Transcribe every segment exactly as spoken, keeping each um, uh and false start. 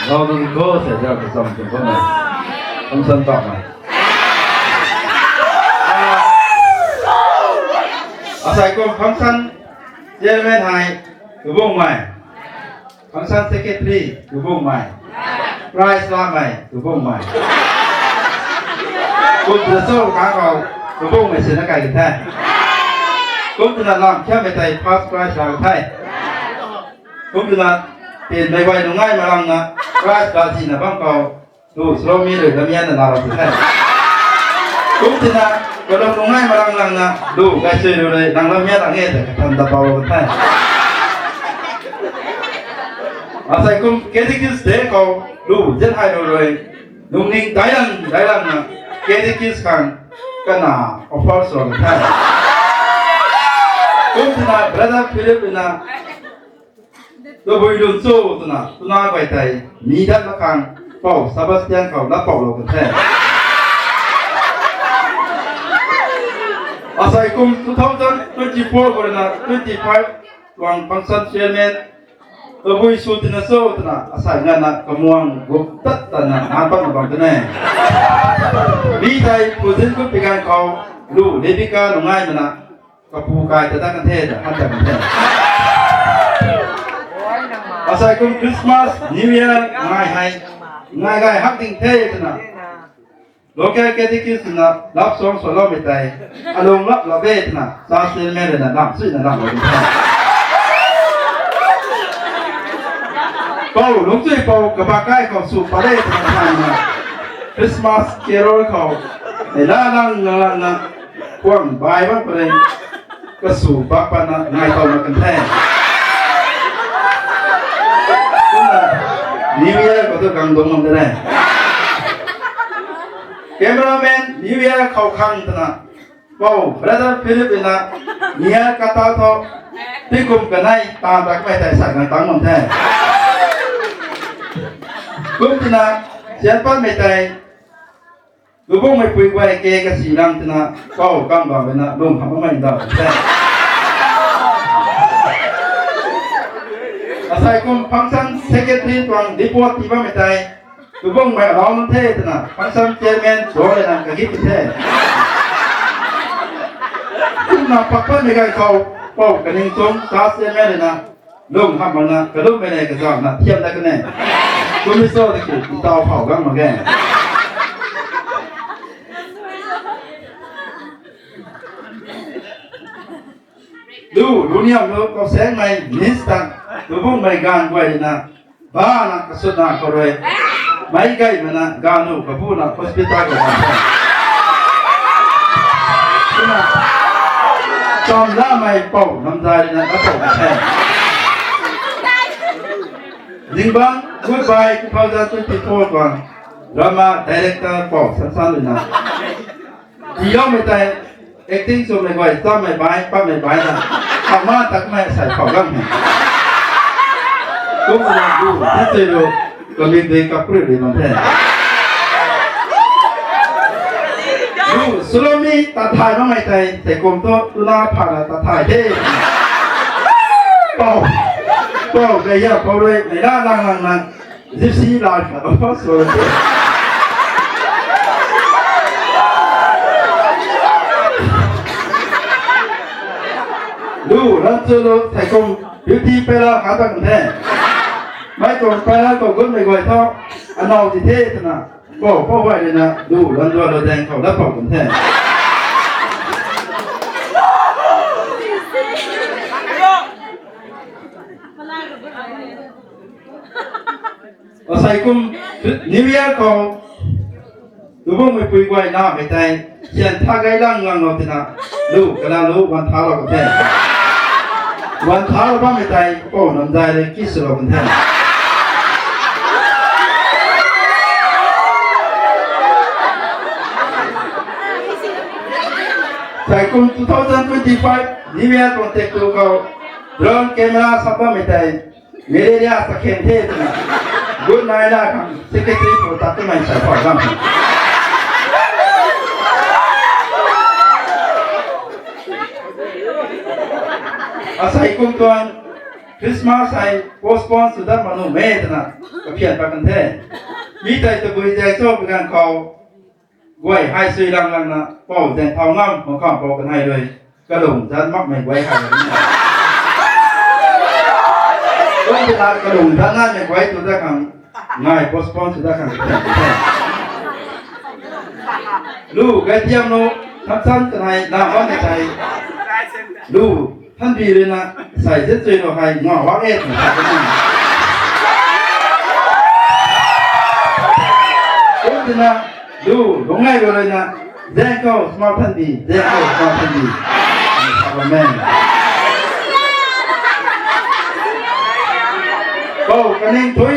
Gau tu ko se ja ka sam tu ko na. Function ta ma. Asai kum function chairman hei, tu bung mai. Function secretary, tu bung mai. Prize la mai, tu bung mai. Kum tu so ka ko, tu bung mai se na kai the. Kum tu na lam kya mai tai first prize la the. Kum tu na, tin mai bai nungai malang na, prize la si na bang ko. Lu, Salomi rui lamia na na rau the. Kum tina, kalung nungai malang lang na, lu, gai sui rui rui, nang lamia lang e te, kathan da pau the. Asai kum catechist de ko, lu, zen hai rui rui, nung ning dai lang, dai lang na, catechist khang, kana offer so the. Kum tina, brother Philip na, Tabui lun cho twna, twna guay tei, mi dat makhang, Pou Sebastian khou lat pou lou kan the. Asai kum two thousand twenty-four khou rui na twenty-five tuang function chairman, tabui sw tina cho twna, asai nganvna kamuang gup tat tana, ngan patna bam kan e. Mi tei puzin gup pi ganv khou, lu, Rebecca nungai mana, kapu kai ta ta kan the, ta han ta kan the. Asai kum Christmas, New Year, ngai hei, ngai gai hak ding the twna. Local catechist na love song sw loumei tei, alung lap lap e twna, church chairman rui na lam sui na lam lou ding the. Pou, lungchui pou, kabak kai khou sw pat e twna than na. Christmas carol khou, ei la lang lang lang na, kuang bai bam pare. Kasu bak patna ngai tauna kan the. Kumna New Year khou tu gang dong bam de ne. Cameraman New Year khou khang twna. Pou, brother Philip na New Year kata tho. Tingkum kanei tan rak mei tei sa ngai tang bam the. Kum twna sian patmei tei Lubungmei pui guay ke kasi lang twna, kau kam bam rui na lung hamh bammei ndau the. Asai kum function secretary tuang report tii bammei tei, lubungmei alau nunc the twna, function chairman tuang rui na kagit the. Kumna pakpatmei gay khou, pou kaning chung, church chairman rui na, lung hamh makna, kalummei le kazauhna, thiam dat kan e. Kum mi cho tiki, ntau phau gang mak ge. Lu, luniam lu, kau sengmei, minister, lubungmei ganv guay na, bana, kasutna khou rui, meic gay mana, ganv lu, kabuna, hospital khou bam the. Kumna, chamlamei pou, namzai rui na, kapou the. Zingbangc, goodbye, two thousand twenty-four tuang, drama director pou, Sansan rui na. Tiiloumei tei, acting swmei guay, chammei bai, patmei bai na, kama takmei sai phau gam he. Kumna lu, tachui lu, kamik dui kapri dui bam the. Lu, swloumei, tat thay bammei tei, tei kum thu, tuna phana tat thay the. Pou, pou, gaya, pou rui, mei la lang lang lang. Gypsy life na first one. Lu, ran chu lu, thei kum, beauty parlour khat bam the. Mei tuang parlour khou gutmei guay thu, anau ti the twna, pou, pou guay rui na, lu, ran duan lu daeng khou dat pou kan the. Asei kum New Year khou, lubungmei pui guay namei tei, sian tha gay lang lang lou tina, lu, kana lu, wan tha lou kan the. Wan tha lou bammei tei, pou namzai rui ki swlou kan the. Asei kum two thousand twenty-five New Year tuang tek tu khou, drone camera sap bammei tei, malaria ta khen the twna. Good night la khang secretary khou tat twmei sai phau gam. Asei kum tuang Christmas hei postpone sw dat mak nuh e twna kaphian pat kan the. Mi tei tabui zaeng cho pi ganv khou, guay hei sui lang langna pou zaeng thau ngam mak kham pou kanei rui kalung zan makmei guay hei. Kum twna kalung zan naimei guay tu dat khang ngai postpone sw dat khang kaphian the. Lu gay tiam nu, thamsan kanei na bammei tei. Lu, thanbi ruina, sai zet chui nu hei nga wak e twna sa kan. Kum twna, lu, lungngai rui ruina, zaeng khou smart thanbi, zaeng khou smart thanbi. Amen. Pou kaning thui,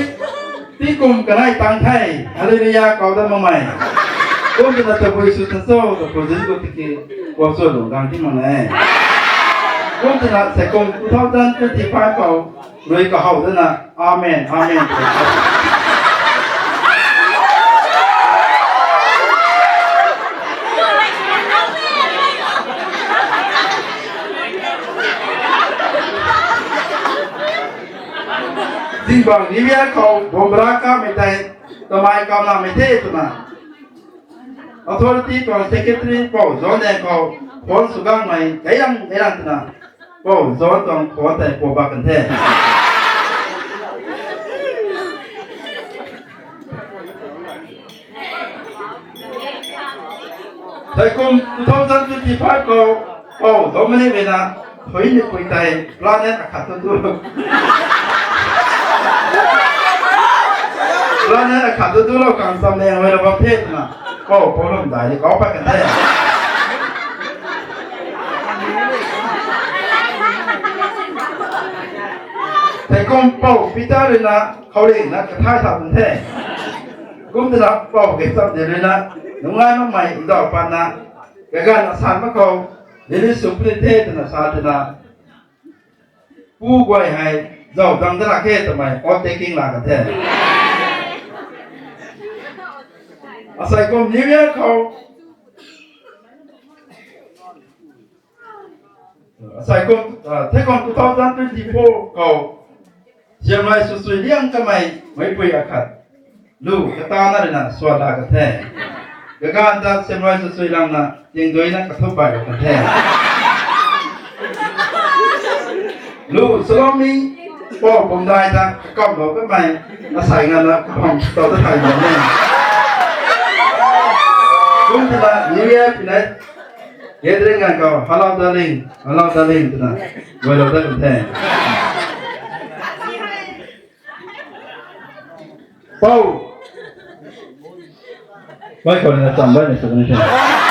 tingkum kanei tang the, Hallelujah kau dat makmei. Kum twna tabui sw tha cho, tabui zin gu tiki, kua sw lung gang ti mak e. Kum twna seikum two thousand twenty-five khou, rui kahow dana, Amen, Amen. Zingbangc New Year khou bombra kamei tei, kamei kamnamei the twna, authority tuang secretary pou John e khou, phone sw gangmei, gayang gayang twna, pou John tuang phone tei pou bak kan the. Seikum two thousand twenty-five khou, pou Dominic ruina, thui ni pui tei planet akhat tu tu. Planet akhat tu tulou khang cham nang mei ra bam the twna, pou pou lum dai ni kau pat kan the. Seikum pou Peter ruina, khouringna kathay sa tun the. Kum twna pou kei cham de ruina, nungai makmei ndauh patna, kaganv asan mak khou, release sw puni the twna sa twna, pu guay hei, zau dang dana khe twmei, oath taking la kan the. Asei kum New Year khou, asei kum, ah, thei kum two thousand twenty-four khou, siamlai sw sui liang kamei, meipui akhat. Lu, katana ruina, swan la kan the. Kaganv ta siamlai sw sui langna, tingduina kathup bai lou kan the. Lu, Salomi, pou pumdai ta, kakamlou kamei, asei nganvna, kapam tau ta thay bam e. Kum twna, New Year pinei, gathering ganv khou, hello darling, hello darling, twna, guaylou dat kan the. Pou. Bai khou na cham bai na sa kan the.